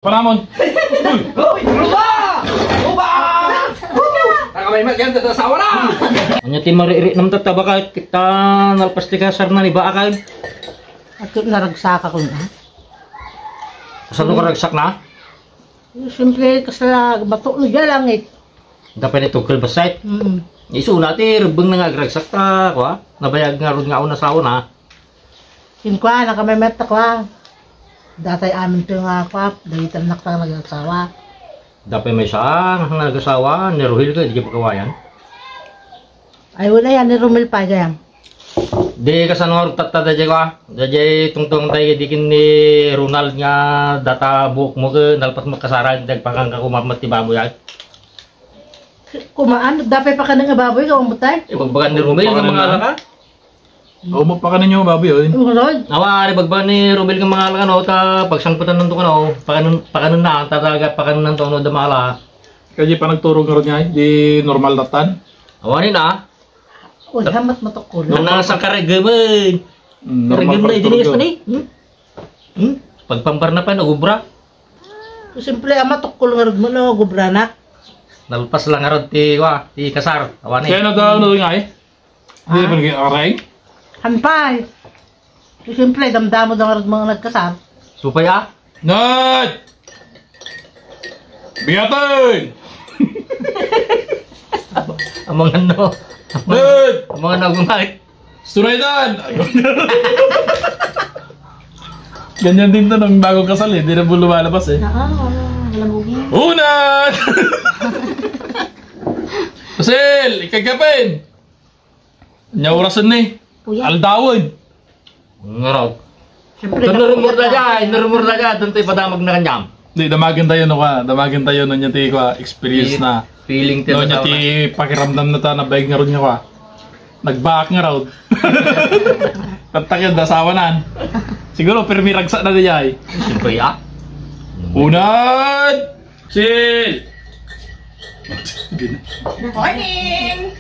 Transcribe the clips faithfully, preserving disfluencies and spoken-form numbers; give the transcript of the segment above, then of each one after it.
Panamon. Uy! Uy! Ruba! Ruba! Takamay, Mat, yan, tatasawa na! Anya ti mariri nam tatta, baka kita nalpas ti kasar na ni Baakay. At yung naragsak ako na. Saan ka ragsak na? Siyempre, kasla bato na dyan langit. Dapat ito, kalbasay. Mm. Isu na ti, rubeng na nga agragsak ta, kwa? Nabayag nga rod nga una sa una. Kin kwa, nakamay met ta kwa. Datay amin to nga kwa, dagitan nak ta nagasawa. Dapay may sa, nga nagasawa, ni Rohel ka, di ka pagkawayan? Ay, wala yan, ni Romel pa, gayam. Di ka sa nung tatta da jay kwa, da jay tungtong tayo, di kin ni Ronald nga data buhok mo ka, nalpas magkasara, dagpakan ka kumamat ti baboy ay. Kumaan, dapay pa ka nga baboy, kawang butay? Ibagbagan ni Romel nga mga alaka? Umot pa kaninyo, baboy, oy. Unod. Awa, ari bagba ni Romel nga mga alaka, no, ta pagsangputan nanto ka, no, pakanan, pakanan na, tataga, pakanan nanto, no, damala. Kaya di pa nagturog nga ron nga, di normal datan? Awa, ni na. Uy, hamat matukol. Nung nasa karagaman. Mm, normal. Karagaman na, pagturog idiniyas yun. Pa ni. Hmm? Hmm? Pagpambar na pa, nagubra. Siyempre, ama, tukol nga rod mo, no, gubra na. Nalpas lang nga rod ti, wa, ti kasar. Awa ni. Kaya na daw, no, nga, eh. Hindi pa naging aray? Hampay. Siyempre, damdamo daw nga rod mga nagkasar. Supay, ah? Nat! Biyatin! Amang ano? Nat! Amang ano, gumay? Stunaydan! Ganyan din to nung bago kasal eh. Di na po lumalabas eh. Naka, wala, wala mo. Unat! Pasel, ikagapin! Nya orasen ni? Kuya. Aldawen. Ngaraw. Siyempre, ito, narumor na dyan, narumor na dyan. Doon tayo padamag na kanyam. Di, damagan tayo, no, ka? Damagan tayo, no, nya ti, ka, experience na. Feeling ti, no, nya ti pakiramdam na ta, nabayag nga rod nga, ka? Nagbaak nga rod. Tatakil, dasawanan. Siguro, permi ragsak na di ay. Siyempre, ah. Unad! Sil! Morning!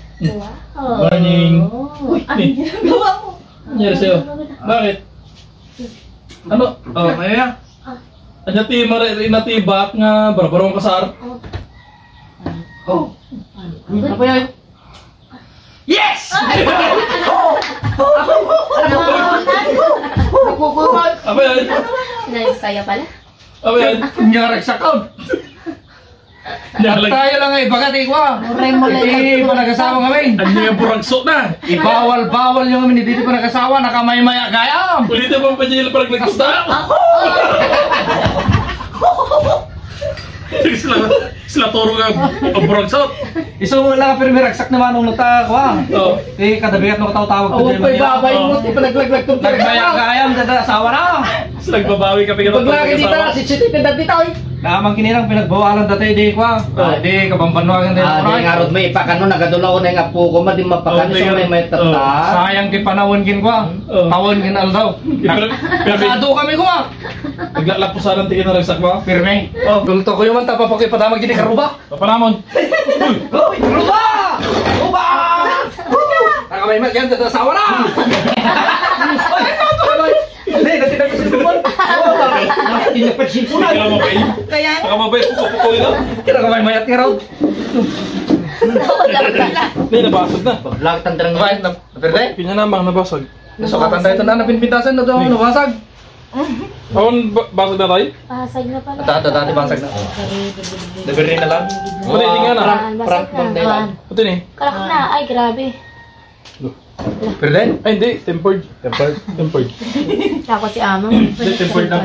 Morning! Uy, ano ginagawa mo? Nangyari sa'yo? Bakit? Ano? Oh, kaya? Anya ti mare-, ina ti baak nga barbaro ang kasar? Oh. Ano ba yan? Yes! Nakukuha. Apa yan? Nagsaya pala. Apa yan? Nangyari sa account. Tayo lang ay baga, ti kwa. Uray mo lang. Iti panagasawa kami. Ano yung buragso na? Ibawal-bawal yung kami, dito panagasawa, nakamaymaya gayam. Ulit yung pampajil parang nagkusta. Ako! Sila, sila turo nga, ang buragso. Isu mo lang, pero may ragsak naman nung nata, kwa. Oo. Eh, kadabigat mo kataw-tawag. Awan pa'y babay mo, ti panaglaglag tong nagbaya ka, ayan, dada, asawa na. Nagbabawi ka, pigil. Paglaki dito, si Chitip yung dati tayo. Naman kininang pinagbawalan dati, di kwa. Oh. Ah, di, kabambanwagan tayo. Ah, di nga rod may ipakano, nagadulaw na yung apo ko, ma, di mapakano, oh, so may, may tata. Oh. Sayang ti panahon kin kwa. Oh. Tawon kin aldaw. Pero, pero, nakado kami kwa. Naglalapusanan ti kinaragsak mo? Pirmi. Oh. Gulto ko yung man, tapa pa ko ipadamag gini karuba. Papanamon. Uy! Ruba! Ruba! Takamay, Mat, yan, tatasawa na! Hindi, dati na kasi naman. Hindi na pa siya. Kaya nga. Takamabay, puko-puko yun, ah. Kaya ka may mayat nga raw. Hindi, nabasag na. Paglakitan ka ng mayat na, perde? Pinanamang nabasag. Nasukatan tayo ito na, napinpintasan na doon, nabasag. Awan ba-, basag na tayo? Basag na pala. Ata, ata, ata, basag na. Deberi na lang. Pati, hindi nga na. Prank, prank, prank na lang. Pati ni. Kalak na. Ay, grabe. Perde? Ay, hindi. Tempered. Tempered. Tempered. Takot si Amang. Hindi, tempered na.